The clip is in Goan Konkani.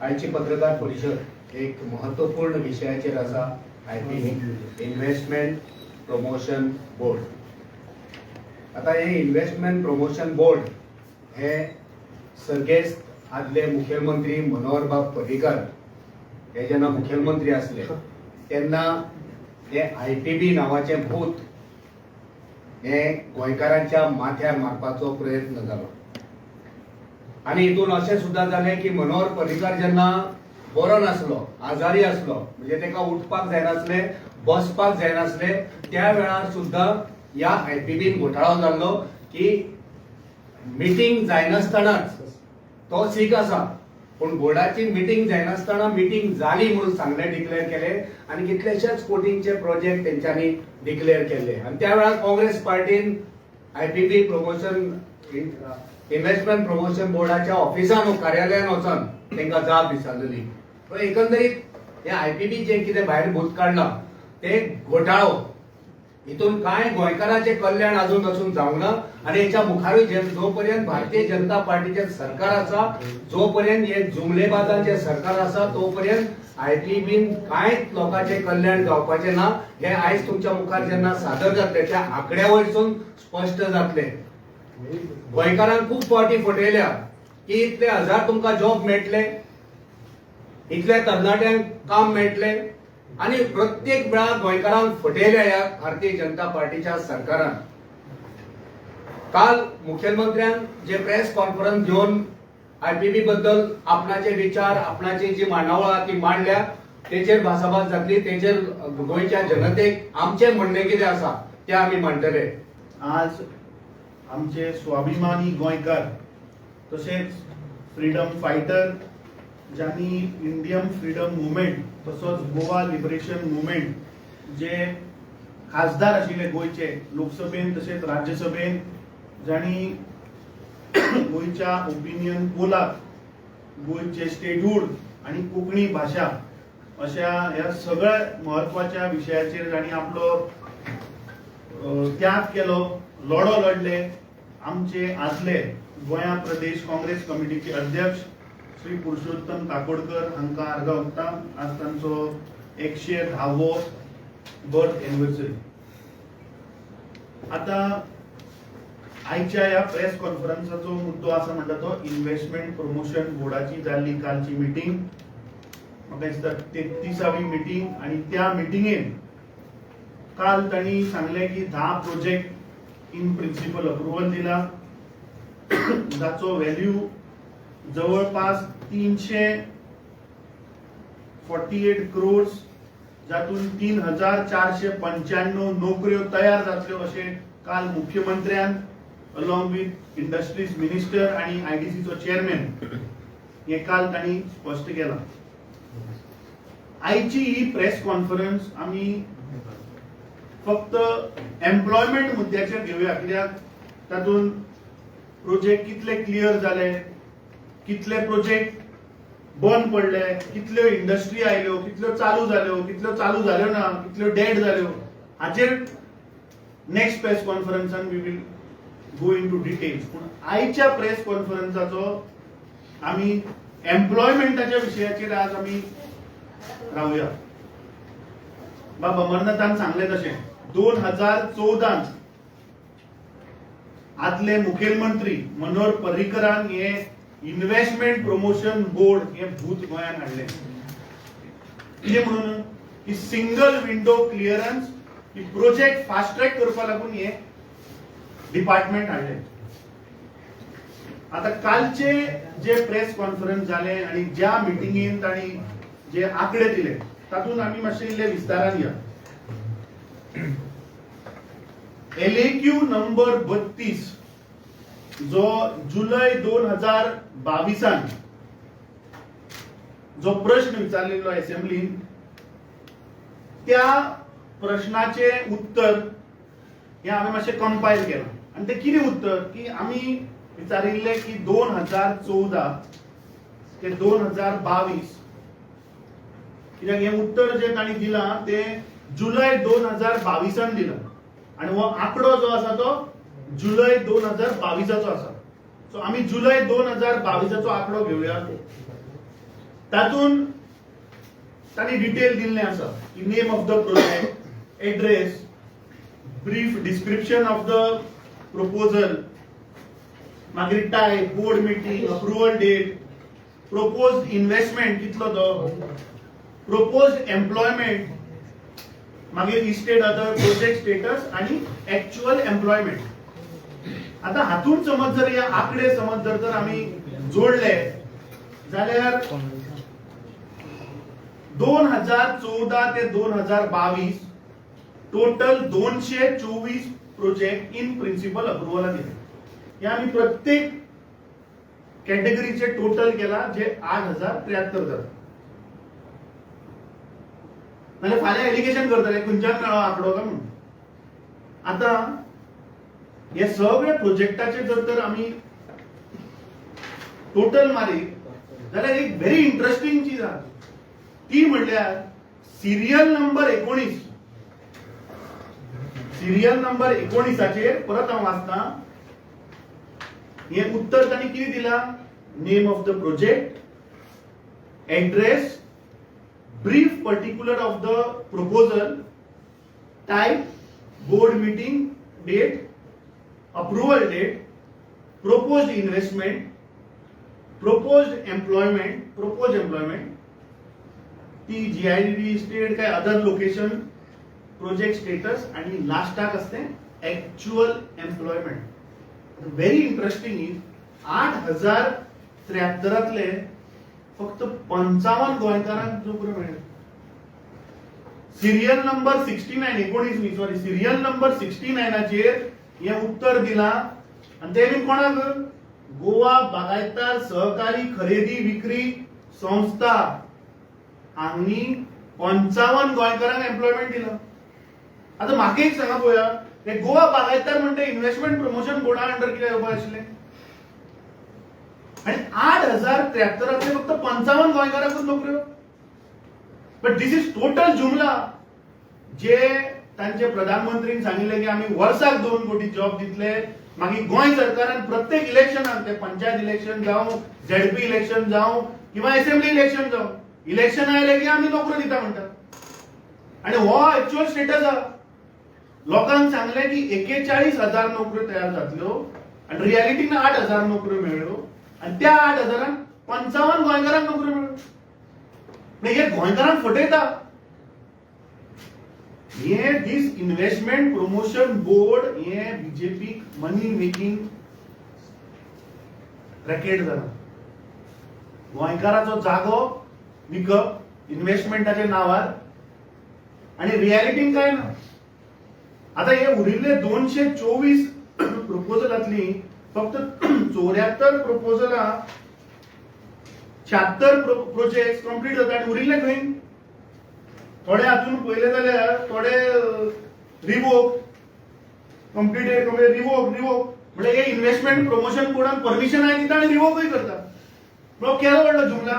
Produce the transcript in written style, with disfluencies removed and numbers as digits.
आयची पत्रकार परिशद एक महत्वपूर्ण विशयाचेर आसा, आयपीबी, इन्व्हेस्टमेंट प्रमोशन बोर्ड. आता हे इन्व्हेस्टमेंट प्रमोशन बोर्ड हे सर्गेस्त आदले मुख्यमंत्री मनोहरबाब पर्रीकर हे जेन्ना मुख्यमंत्री आसले तेन्ना हे आयपीबी नांवाचें भूत हे गोंयकारांच्या माथ्यार मारपाचो प्रयत्न जालो आनी हितून अशें सुद्दां जालें की मनोहर पर्रीकर जेन्ना बरो नासलो, आजारी आसलो, म्हणजे ताका उठपाक जायनासलें, बसपाक जायनासलें, त्या वेळार सुद्दां ह्या आयपीबीन घोटाळो जाल्लो की मिटींग जायनासतनाच, तो सीक आसा पूण बोर्डाची मिटींग जायनासतना मिटींग जाली म्हणून सांगलें, डिक्लेअर केले आनी कितलेशेच कोटींचे प्रोजेक्ट तेंच्यांनी डिक्लेअर केल्ले. आनी त्या वेळार काँग्रेस पार्टीन आयपीबी प्रमोशन, इन्व्हेस्टमेंट प्रमोशन बोर्डाच्या ऑफिसान, कार्यालयान वचून तांकां जाप विचारलेली. पण एकंदरीत हे आयपीबी जे कितें भायर भूत काडलां ते घोटाळो. हितून कांय गोंयकारांचें कल्याण अजून असून जावंक ना आनी हेच्या मुखारूय जो पर्यंत भारतीय जनता पार्टीचें सरकार आसा, जो पर्यंत हे जुमलेबाजांचें सरकार आसा, तो पर्यंत आयपीबीन कांयच लोकांचें कल्याण जावपाचें ना. हे आयज तुमच्या मुखार जेन्ना सादर जातले, त्या आंकड्या वयरसून स्पश्ट जातले. गोंयकारांक खूब फावटी फटयल्या की इतले हजार तुमकां जॉब मेळटले, इतल्या तरणाट्यांक काम मेळटले आनी प्रत्येक वेळा गोंयकारांक फटयल्या ह्या भारतीय जनता पार्टीच्या सरकारान. काल मुख्यमंत्र्यान जे प्रेस कॉन्फरन्स घेवन आयपीबी बद्दल आपणाचे विचार, आपणाची जी मांडावळ आहा ती मांडल्या, तेचेर भासाभास जातली. तेचेर गोंयच्या जनतेक आमचें म्हणणें कितें आसा तें आमी मांडटले. आज आमचे स्वाभिमानी गोंयकार तशेंच फ्रीडम फायटर, ज्यांनी इंडियन फ्रीडम मुवमेंट तसोच गोवा लिबरेशन मुवमेंट, जे खासदार आशिल्ले गोंयचे लोकसभेन तशेंच राज्यसभेन, ज्यांनी गोंयच्या ओपिनियन पोलाक गोंयचे स्टेटहूड आनी कोंकणी भाशा अशा ह्या सगळ्या म्हत्वाच्या विशयाचेर जांणी आपलो त्याग केलो, लढो लढले, आमचे आदले गोंया प्रदेश काँग्रेस कमिटीचे अध्यक्ष श्री पुरुषोत्तम काकोडकर हांकां आर्गां ओंपता. आज तांचो 110वो बर्थ एनिवर्सरी. आता आयच्या ह्या प्रेस कॉन्फरन्साचो मुद्दो आसा म्हणटा तो इन्व्हेस्टमेंट प्रमोशन बोर्डाची जाल्ली कालची मिटींग. म्हाका दिसता 33वी मिटींग आनी त्या मिटिंगेन काल तांणी सांगलें की 10 प्रोजेक्ट इन प्रिन्सिपल अप्रुव्हल दिला, जाचो व्हॅल्यू जवळपास 348 क्रोर्स, जातून 3495 नोकऱ्यो तयार जातल्यो अशें काल मुख्यमंत्र्यान अलॉंग विथ इंडस्ट्रीज मिनिस्टर आनी आयडीसीचो चेअरमॅन हे काल तांणी स्पश्ट केलां. आयची ही प्रेस कॉन्फरन्स आमी फक्त एम्प्लॉयमेंट मुद्द्याचेर घेवया, कित्याक तातूंत प्रोजेक्ट कितले क्लियर जाले, कितले प्रोजेक्ट बंद पडले, कितल्यो इंडस्ट्री आयल्यो, कितल्यो चालू जाल्यो, कितल्यो चालू जाल्यो ना, कितल्यो डेड जाल्यो, हाचेर नेक्स्ट प्रेस कॉन्फरन्सान we will go into details. पूण आयच्या प्रेस कॉन्फरन्साचो आमी एम्प्लॉयमेंटाच्या विशयाचेर आज आमी रावया. बाबा अमरनाथान सांगलें तशें 2014त आदले मुखेलमंत्री मनोहर पर्रीकरान हे इन्व्हेस्टमेंट प्रमोशन बोर्ड हे भूत गोंयांत हाडलें. कितें म्हणून की सिंगल विंडो क्लियरन्स की प्रोजेक्ट फास्ट ट्रॅक करपा लागून हे डिपार्टमेंट हाडलें. आता कालचे जे प्रेस कॉन्फरन्स जाले आणि ज्या मिटिंगेन तांणी जे आकडे दिले, तातूंत आमी मातशे इल्ले विस्तारान या. एलएक्यू नंबर 32, जो जुलय 2022 जो प्रश्न विचारलेलो असेंब्लीन, त्या प्रश्नाचे उत्तर हे आमी मातशें कंपायल केलां. आनी ते कितें उत्तर की आमी विचारिल्लें की 2014 ते 2022, कित्याक हें उत्तर जें तांणी दिलां तें जुलय 2022 दिलां आनी हो आंकडो जो आसा तो जुलय 2022चो आसा. सो आमी जुलय 2022चो आंकडो घेवया. तातूंत तांणी डिटेल दिल्लें आसा की name of the project, address, brief description of the proposal, मागीर type, board meeting, approval date, propose investment कितलो तो, प्रपोज एम्प्लॉयमेंट, मागीर इस्टेट अदर प्रोजेक्ट स्टेटस आणि एक्च्युअल एम्प्लॉयमेंट. आता हातून समज जर हे आकडे समज जर तर आमी जोडले जाल्यार 2014 ते 2022 टोटल 224 प्रोजेक्ट इन प्रिन्सिपल अप्रुव्हला दिले. हे आमी प्रत्येक कॅटेगरीचे टोटल केला जे 8073 जाता. नाल्यार फाल्यां एलिगेशन करतले खंयच्यान मेळ्ळो आंकडो काय म्हणून. आतां हे सगळे प्रोजेक्टाचे जर तर आमी टोटल मारीत जाल्यार एक व्हेरी इंट्रस्टींग चीज आहा, ती म्हणल्यार सिरियल नंबर 19. सिरियल नंबर 19आचेर परत हांव वाचता. हे उत्तर तांणी कितें दिलां? Name of the project, address, brief particular of the proposal, type, board meeting date, approval date, proposed investment, proposed employment, ती जीआयडीसी स्टेट काय अदर लोकेशन, प्रोजेक्ट स्टेटस आणि लास्टाक असते actual employment. Very interesting is 8073तले फक्त 55 गोंयकारांक नोकऱ्यो मेळ्ळ्यो. सिरियल नंबर 69, 19 न्ही, सॉरी, सिरियल नंबर 69आचेर हें उत्तर दिलां आनी तें बी कोणाक? गोवा बागायतदार सहकारी खरेदी विक्री संस्था हांणी 55 गोंयकारांक एम्प्लॉयमेंट दिलां. आतां म्हाका एक सांगा पळोवया, हे गोवा बागायतदार म्हणटा इन्व्हेस्टमेंट प्रमोशन बोर्डा अंडर कितें येवपा आशिल्लें आणि 8073तले फक्त 55 गोंयकारांकूच नोकऱ्यो? But this is total जुमला. जे तांचे प्रधानमंत्रीन सांगिल्लें की आमी वर्साक 2 कोटी जॉब दितले, मागीर गोंय सरकारान प्रत्येक इलेक्शनाक, ते पंचायत इलेक्शन जावं, झेडपी इलेक्शन जावं किंवा असेंब्ली इलेक्शन जावं, इलेक्शन आयले की आमी नोकऱ्यो दिता म्हणटा आणि हो एक्च्युअल स्टेटस आहा. लोकांक सांगलें की 41,000 नोकऱ्यो तयार जातल्यो आनी रियलिटीन 8000 नोकऱ्यो मेळ्ळ्यो आनी त्या 8000न 55 गोंयकारांक नोकऱ्यो मेळ्ळ्यो. म्हणजे हे गोंयकारांक फटयता हे. दीस इन्व्हेस्टमेंट प्रमोशन बोर्ड हे बीजेपी मनी मेकिंग रॅकेट जाला. गोंयकाराचो जागो विकप इन्व्हेस्टमेंटाच्या नावार आणि रियालिटीन काय ना. आता हे उरिल्ले 224 प्रपोजलातली फक्त 74 प्रपोजलां, 76 प्रोजेक्ट कंप्लीट जाता आनी उरिल्ले खंय? थोडे हातून पळयले जाल्यार थोडे रिवोक, कंप्लिटेड, रिवोक, रिवोक. म्हणजे हे इन्व्हेस्टमेंट प्रमोशन बोर्डान परमिशन दिता आनी रिवोकूय करता. म्हणल्यार केदो व्हडलो जुमला.